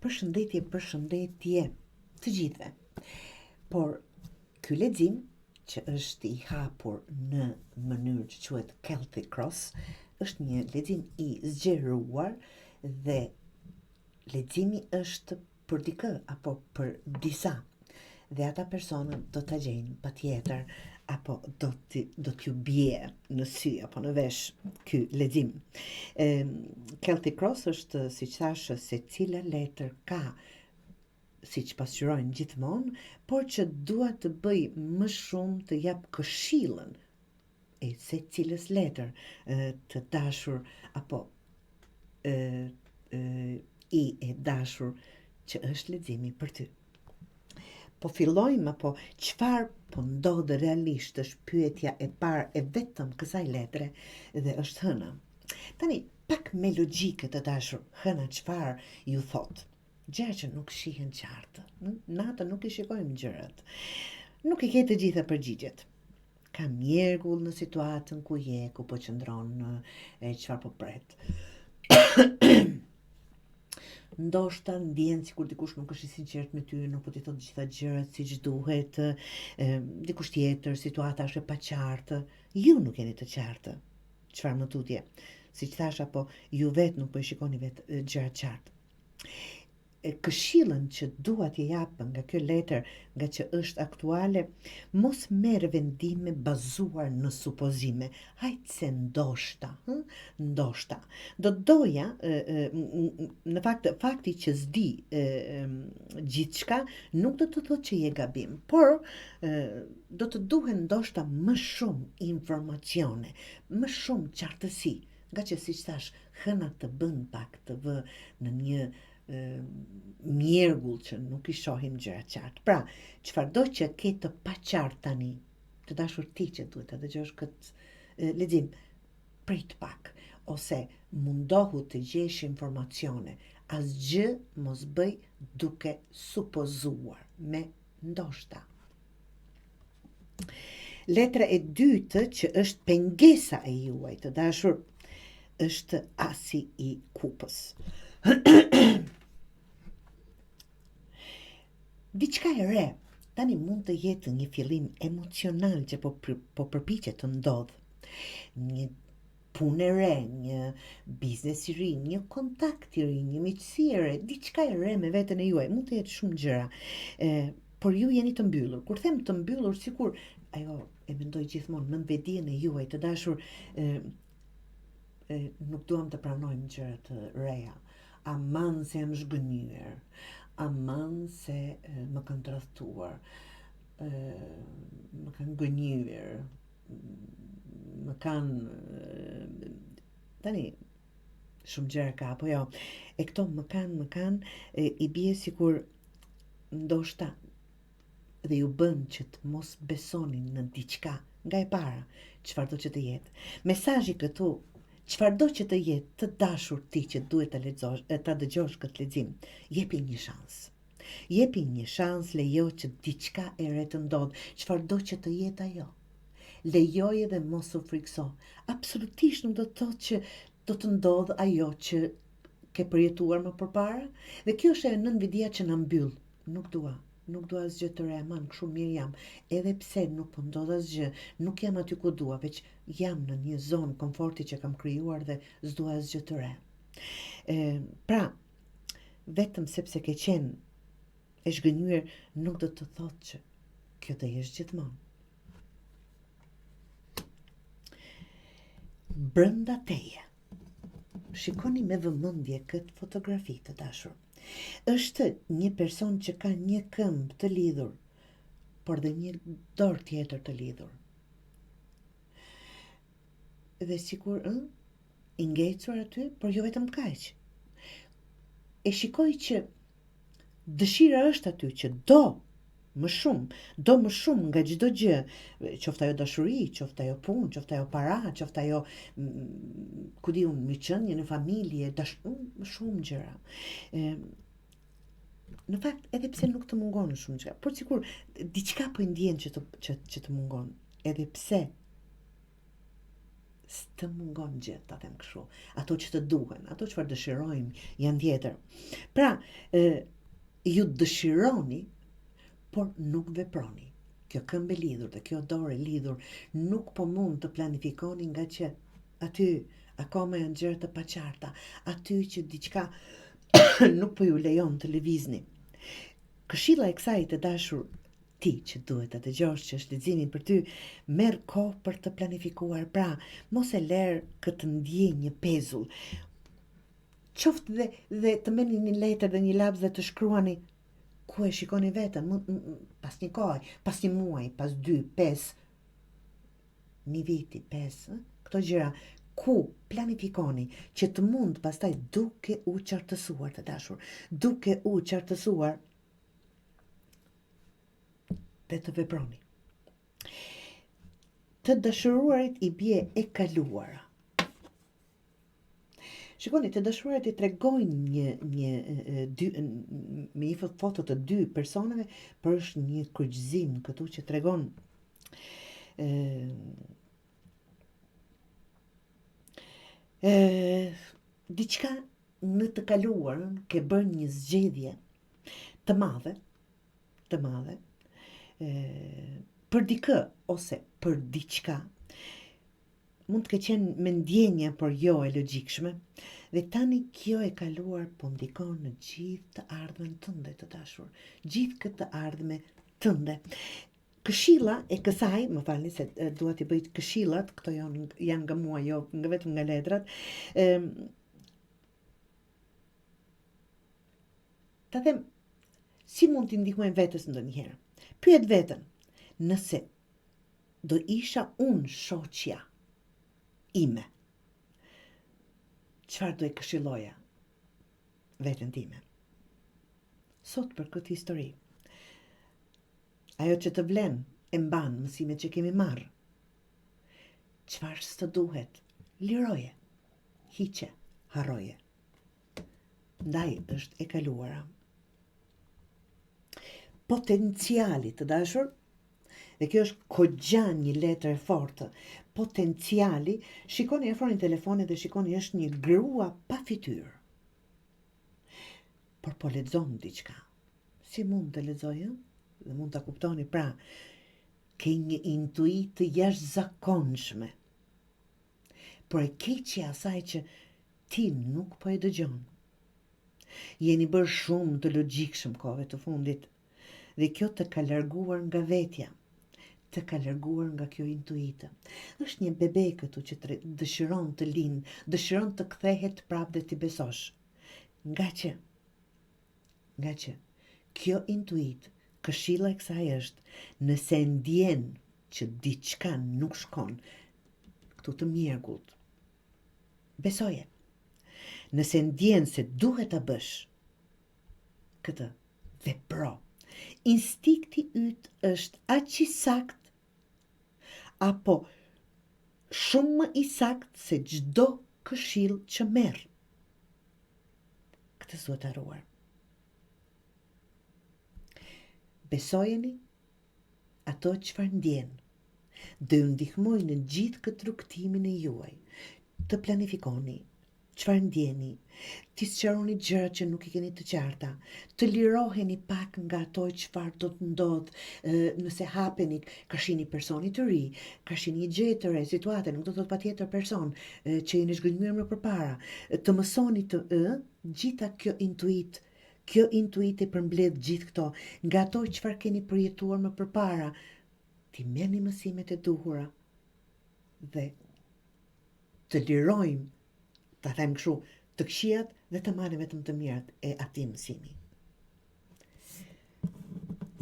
Përshëndetje, përshëndetje të gjithëve. Por ky lexim që është i hapur në mënyrë që quhet Celtic Cross, është një lexim i zgjeruar dhe leximi është për dikë apo për disa dhe ata persona do ta gjejnë patjetër apo do të do t'ju bie në sy apo në vesh ky lexim. E, Celtic Cross është, siç thashë, secila letër ka siç pasqyrojnë gjithmonë, por që dua të bëj më shumë të jap këshillën e secilës letër të dashur apo e, e, i e dashur që është leximi për ty. Po fillojmë apo çfarë po ndodh realisht është pyetja e parë e vetëm kësaj letre dhe është hëna. Tani, pak me logjikë të dashur, hëna çfarë ju thotë? Gjëra që nuk shihen qartë. Natën nuk i shikojmë gjërat. Nuk i ke të gjitha përgjigjet. Ka mjergull në situatën ku je, ku po qëndron, e çfarë po pret. Ndoshta ndjen sikur dikush nuk është i sinqertë me ty, nuk po t'i thotë gjitha gjërat siç duhet, e, dikush tjetër, situata është e paqartë, ju nuk jeni të qartë. Çfarë më tutje? Siç thashë apo ju vetë nuk po i shikoni vetë gjërat qartë. Këshillën që dua t'ju jap nga kjo letër, nga që është aktuale, mos merr vendime bazuar në supozime. Hajt se ndoshta, hë? Ndoshta. Do doja, në fakt, fakti që s'di gjithçka, nuk do të thotë që je gabim, por do të duhen ndoshta më shumë informacione, më shumë qartësi, Nga që siç thashë, hëna të bën pak të vë në një mjergull që nuk i shohim gjërat qartë. Pra, çfarëdo që ke të paqartë tani, të dashur ti që duhet ta dëgjosh këtë lexim, prit pak ose mundohu të gjesh informacione. Asgjë mos bëj duke supozuar me ndoshta. Letra e dytë që është pengesa e juaj të dashur është asi i kupës. Diçka e re, tani mund të jetë një fillim emocional që po, po përpiqet të ndodhë. Një punë e re, një biznes i ri, një kontakt i ri, një miqësi e re, diçka e re me veten e juaj, mund të jetë shumë gjëra. E, por ju jeni të mbyllur. Kur them të mbyllur, sikur ajo e mendoj gjithmonë në vetëdijen e juaj të dashur, e, e, nuk duam të pranojmë gjëra të reja. Aman se jam zhgënjyer, aman se e, më kanë tradhtuar, e, më kanë gënjyer, më kanë tani shumë gjëra ka apo jo e këto më kanë më kanë e, i bie sikur ndoshta dhe ju bën që të mos besoni në diçka nga e para, çfarëdo që të jetë. Mesazhi këtu, çfarëdo që të jetë, të dashur ti që duhet ta lexosh, ta dëgjosh këtë lexim, jepi një shans. Jepi një shans, lejo që diçka e re të ndodhë, çfarëdo që të jetë ajo. Lejoje dhe mos u frikëso. Absolutisht nuk do të thotë që do të ndodhë ajo që ke përjetuar më përpara, dhe kjo është ajo nënvetëdija që na mbyll. Nuk dua, nuk dua asgjë të re, aman, kështu mirë jam. Edhe pse nuk po ndodh asgjë, nuk jam aty ku dua, veç jam në një zonë komforti që kam krijuar dhe s'dua asgjë të re. E, pra, vetëm sepse ke qenë e zhgënjyer nuk do të thotë që kjo do jesh gjithmonë. Brenda teje. Shikoni me vëmendje këtë fotografi të dashur. Është një person që ka një këmbë të lidhur, por dhe një dorë tjetër të lidhur. Dhe sikur, ë, i ngecur aty, por jo vetëm kaq. E shikoj që dëshira është aty që do më shumë, do më shumë nga çdo gjë, qoftë ajo dashuri, qoftë ajo punë, qoftë ajo para, qoftë ajo mm, ku di unë, mirëqenie në familje, dash, mm, shumë gjëra. E, në fakt, edhe pse nuk të mungon shumë gjëra, por sikur diçka po e ndjen që të që, që të mungon, edhe pse. S'të mungon gjë, ta them kështu. Ato që të duhen, ato çfarë dëshirojmë janë tjetër. Pra, e, ju dëshironi, por nuk veproni. Kjo këmbë e lidhur dhe kjo dorë e lidhur nuk po mund të planifikoni ngaqë aty akoma janë gjëra të paqarta, aty që diçka nuk po ju lejon të lëvizni. Këshilla e kësaj të dashur ti që duhet ta dëgjosh që është leximi për ty, merr kohë për të planifikuar. Pra, mos e lër këtë ndjenjë pezull. Qoftë dhe dhe të merrni një letër dhe një laps dhe të shkruani ku e shikoni veten pas një kohe, pas një muaji, pas dy, pesë, një viti, pesë, këto gjëra ku planifikoni që të mund pastaj duke u qartësuar të dashur, duke u qartësuar dhe të veproni. Të dashuruarit i bie e kaluara. Shikoni, të dashuruarit i tregojnë një një dy me një foto të dy personave, por është një kryqëzim këtu që tregon ë ë diçka në të kaluarën ke bërë një zgjedhje të madhe, të madhe, ë për dikë ose për diçka mund të ketë qenë me ndjenja, por jo e logjikshme, dhe tani kjo e kaluar po ndikon në gjithë të ardhmen tënde të dashur, gjithë këtë të ardhme tënde. Këshilla e kësaj, më falni se dua t'i bëj këshillat, këto janë janë nga mua, jo nga vetëm nga letrat. Ëm Ta them, si mund t'i ndihmojmë vetes ndonjëherë? Pyet veten, nëse do isha unë shoqja ime, çfarë do e këshilloja veten time? Sot për këtë histori, ajo që të vlen e mban mësimet që kemi marrë, çfarë s'të duhet, liroje, hiqe, harroje. Ndaj është e kaluara. Potenciali të dashur, dhe kjo është kogja një letër e fortë, potenciali, shikoni afroni telefonin dhe shikoni është një grua pa fytyrë. Por po lexon diçka. Si mund të lexojë? Dhe mund ta kuptoni pra, ke një intuitë të jashtëzakonshme. Por e keqja e asaj që ti nuk po e dëgjon. Jeni bërë shumë të logjikshëm kohëve të fundit dhe kjo të ka larguar nga vetja, të ka larguar nga kjo intuitë. Është një bebe këtu që të dëshiron të lind, dëshiron të kthehet prapë dhe t'i besosh. Ngaqë, ngaqë, kjo intuitë, këshilla e kësaj është, nëse ndjen që diçka nuk shkon, këtu të mjegullt, besoje. Nëse ndjen se duhet ta bësh këtë, vepro. Instinkti yt është aq i saktë apo shumë më i saktë se çdo këshillë që merr. Këtë s'duhet harruar. Besojeni ato çfarë ndjen, do ju ndihmojë në gjithë këtë rrugëtimin e juaj, të planifikoni çfarë ndjeni, t'i sqaroni gjërat që nuk i keni të qarta, të liroheni pak nga ato çfarë do të ndodhë nëse hapeni karshi një personi të ri, karshi një gjëje të re, situate, nuk do të thotë patjetër person që jeni zhgënjyer më përpara, të mësoni të ë, gjitha kjo intuitë Kjo intuitë i përmbledh gjithë këto, nga ato çfarë keni përjetuar më përpara, t'i merrni mësimet e duhura dhe të lirojmë, ta them kështu, të këqijat dhe të marrim vetëm të mirat e atij mësimi.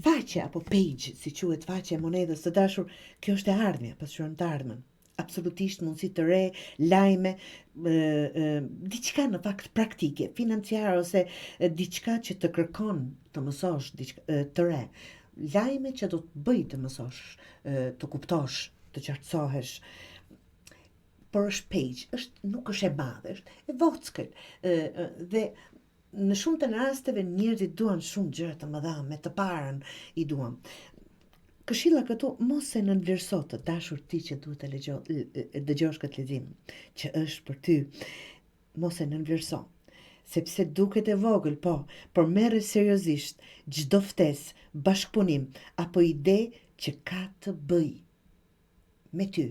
Faqe apo page, si quhet faqe e monedhës të dashur, kjo është e ardhmja, pasqyron të ardhmen. Absolutisht mundësi të re, lajme, ë, ë, diçka në fakt praktike, financiare ose diçka që të kërkon të mësosh diçka të re. Lajme që do të bëjë të mësosh, të kuptosh, të qartësohesh. Por është page, është nuk është e madhe, është e vockël. Ë, dhe në shumë të rasteve njerëzit duan shumë gjëra të mëdha, me të parën i duan. Këshilla këtu mos e nënvlerëso të dashur ti që duhet të lexo, dëgjosh këtë lexim, që është për ty. Mos e nënvlerëso, sepse duket e vogël, po, por merre seriozisht çdo ftesë, bashkëpunim apo ide që ka të bëjë me ty,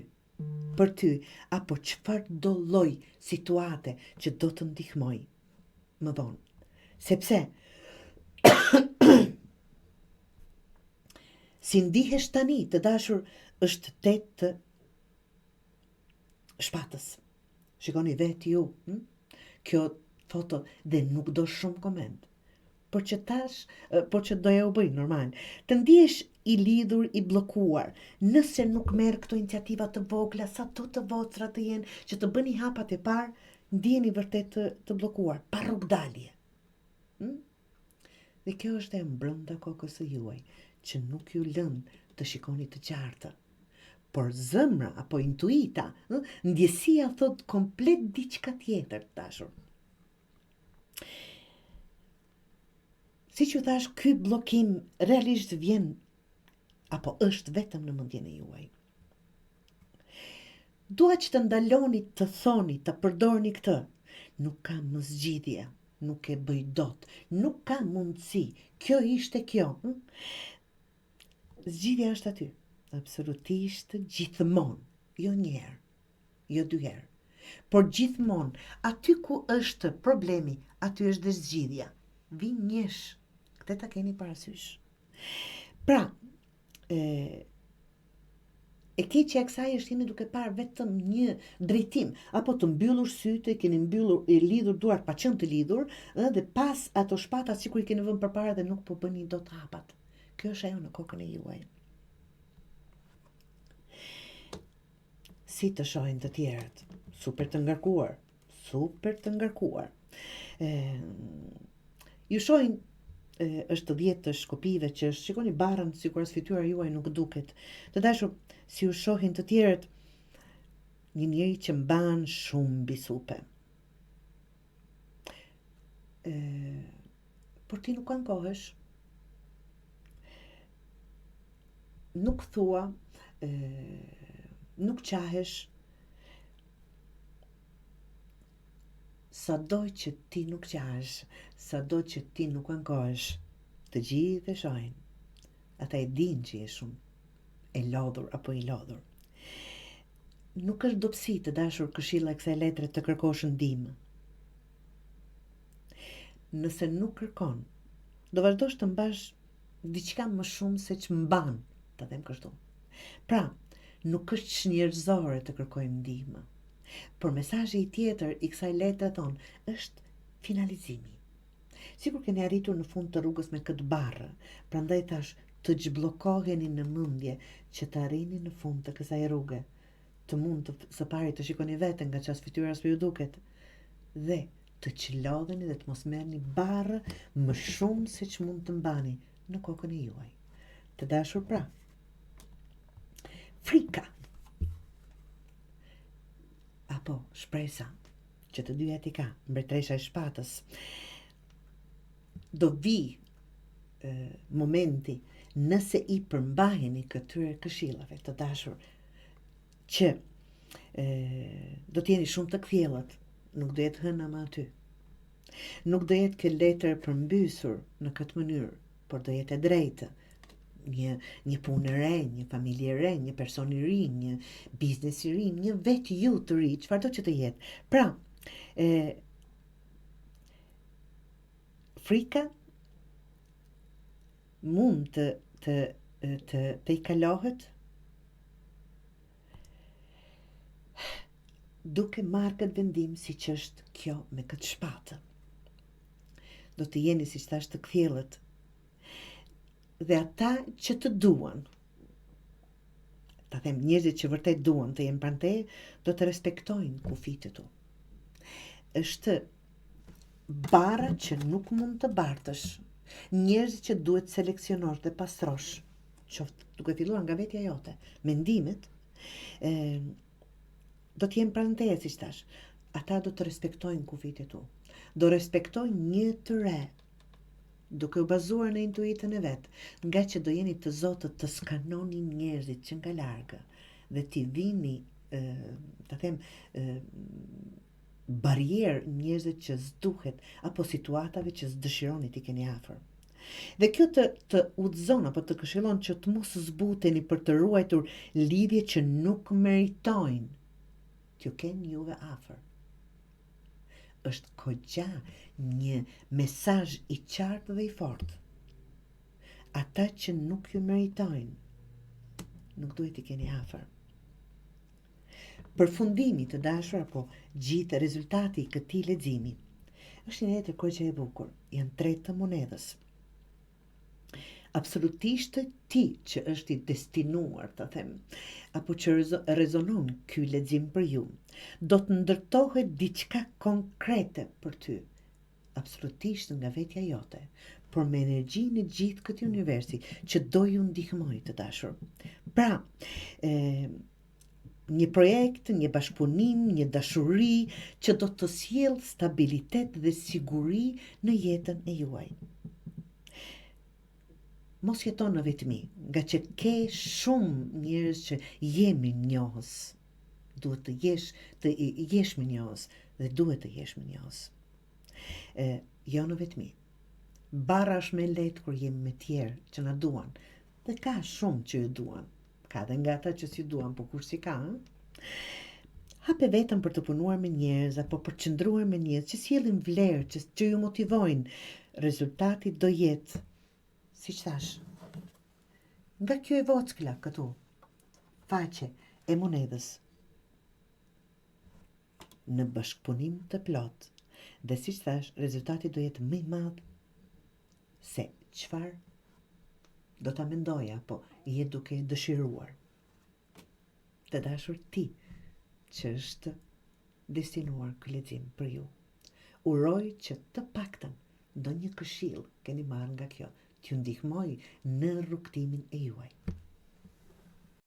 për ty apo çfarëdo lloj situate që do të ndihmojë më vonë. Sepse si ndihesh tani, të dashur, është tetë shpatës. Shikoni vetë ju, hm? Kjo foto dhe nuk do shumë koment. Por që tash, por që doja u bëj normal. Të ndihesh i lidhur, i bllokuar, nëse nuk merr këto iniciativa të vogla, sado të vocra të jenë, që të bëni hapat e parë, ndiheni vërtet të, të bllokuar, pa rrugëdalje. Hm? Dhe kjo është e mbrenda kokës së juaj, që nuk ju lën të shikoni të qartë. Por zemra apo intuita, ëh, ndjesia thotë komplet diçka tjetër, të dashur. Siç ju thashë, ky bllokim realisht vjen apo është vetëm në mendjen e juaj. Dua që të ndaloni të thoni, të përdorni këtë. Nuk ka më zgjidhje, nuk e bëj dot, nuk ka mundësi. Kjo ishte kjo. Hm? Zgjidhja është aty. Absolutisht gjithmonë, jo një herë, jo dy herë. Por gjithmonë, aty ku është problemi, aty është dhe zgjidhja. Vijnë njësh, këtë ta keni parasysh. Pra, e, E keqja e kësaj është jemi duke parë vetëm një drejtim, apo të mbyllur sytë, i keni mbyllur, i lidhur duart pa qenë të lidhur, ëh, dhe pas ato shpata sikur i keni vënë përpara dhe nuk po bëni dot hapat. Kjo është ajo në kokën e juaj. Si të shohin të tjerët? Super të ngarkuar, super të ngarkuar. Ë ju shohin e, është 10 shkopinjve që është, shikoni barrën sikur as fytyra juaj nuk duket. Të dashur, si ju shohin të tjerët, një njeri që mban shumë mbi supe. E, por ti nuk ankohesh. Nuk thua, e, nuk qahesh, Sado që ti nuk qahesh, sado që ti nuk ankohesh, të gjithë e shohin. Ata e dinë që je shumë e lodhur apo i lodhur. Nuk është dobësi të dashur këshilla e kësaj letre të kërkosh ndihmë. Nëse nuk kërkon, do vazhdosh të mbash diçka më shumë se ç'mban, ta them kështu. Pra, nuk është çnjerëzore të kërkojmë ndihmë. Por mesazhi i tjetër i kësaj letre thonë, është finalizimi. Sikur keni arritur në fund të rrugës me këtë barrë, prandaj thashë të çbllokoheni në mendje që të arrini në fund të kësaj rruge, të mund të së pari të shikoni veten nga ças fytyra s'po ju duket dhe të çlodheni dhe të mos merrni barrë më shumë se ç'mund të mbani në kokën e juaj. Të dashur pra, frika apo shpresa që të dyja t'i ka, mbretëresha e shpatës, do vijë momenti nëse i përmbaheni këtyre këshillave të dashur që e, do të jeni shumë të kthjellët, nuk do jetë hëna më aty. Nuk do jetë kjo letër e përmbysur në këtë mënyrë, por do jetë e drejtë. Një një punë e re, një familje e re, një person i ri, një biznes i ri, një vetë ju të ri, çfarëdo që të jetë. Pra, e frika mund të të të tejkalohet duke marrë këtë vendim siç është kjo me këtë shpatë. Do të jeni, siç thashë, të kthjellët. Dhe ata që të duan, ta them njerëzit që vërtet duan të jenë pranë teje, do të respektojnë kufijtë e tu. Është barra që nuk mund të bartësh, njerëzit që duhet seleksionosh dhe pastrosh, qoftë duke filluar nga vetja jote, mendimet, e, do të jenë pranë teje, siç thashë. Ata do të respektojnë kufijtë e tu. Do respektojnë një të re. duke u bazuar në intuitën e vet, ngaqë do jeni të zotët të skanoni njerëzit që nga larg dhe t'i vini, ta them, barrierë njerëzve që s'duhet apo situatave që s'dëshironi t'i keni afër. Dhe kjo të të udhëzon apo të këshillon që të mos zbuteni për të ruajtur lidhje që nuk meritojnë t'ju kenë juve afër. Është goxha një mesazh i qartë dhe i fortë. Ata që nuk ju meritojnë, nuk duhet t'i keni afër. Përfundimi të dashur apo gjithë rezultati i këtij leximi është një letër goxha e bukur, janë tre të monedhës. Absolutisht ti që është i destinuar, ta them, apo që rezonon ky lexim për ju, do të ndërtohet diçka konkrete për ty, absolutisht nga vetja jote, por me energjinë e gjithë këtij universi që do ju ndihmojë të dashur. Pra, e, një projekt, një bashkëpunim, një dashuri që do të sjellë stabilitet dhe siguri në jetën e juaj. Mos jeto në vetmi, ngaqë ke shumë njerëz që je mirënjohës. Duhet të jesh, të jesh mirënjohës dhe duhet të jesh mirënjohës. E, jo në vetmi. Barra është më e lehtë kur jemi me tjerë që na duan. Dhe ka shumë që ju duan. Ka dhe nga ata që s'ju duan, po kush s'i ka, ë? Hape veten për të punuar me njerëz apo për të qëndruar me njerëz që sjellin vlerë, që, që ju motivojnë. Rezultati do jetë, siç thashë, nga kjo e vockla këtu, faqe e monedhës, në bashkëpunim të plotë. Dhe siç thashë, rezultati do jetë më i madh se çfarë do ta mendoja, apo je duke dëshiruar. Të dashur ti që është destinuar ky lexim për ju. Uroj që të paktën ndonjë këshillë keni marrë nga kjo, t'ju ndihmojë në rrugëtimin e juaj.